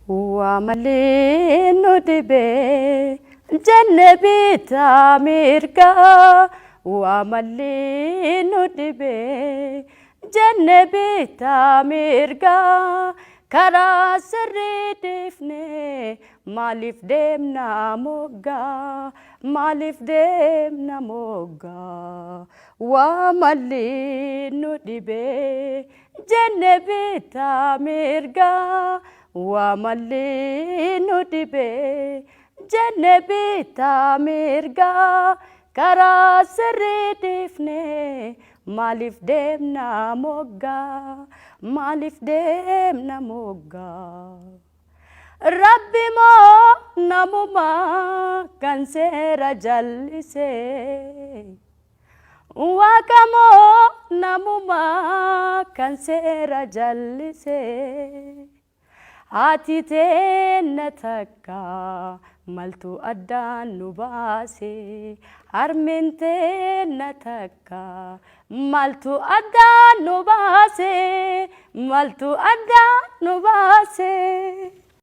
Waa malee nu dhibee jenne bitaa mirgaa. Waa malee nu dhibee jenne bitaa mirgaa. Karaa sirrii dhiifne maaliif deemna moggaa? Maaliif deemna moggaa? Waa malee nu dhibee jenne bitaa mirgaa. Waa malee nu dhibee jenne bitaa mirgaa. Karaa sirrii dhiifne maaliif deemna moggaa? Maaliif deemna moggaa? Rabbi moo namumaa kan seera jallisee? Waaqa moo namumaa kan seera jallisee? Haati teenna takka maltu addaan nu baase? Harmeen teenna takka maltu addaan nu baase? Maltu addaan nu baase?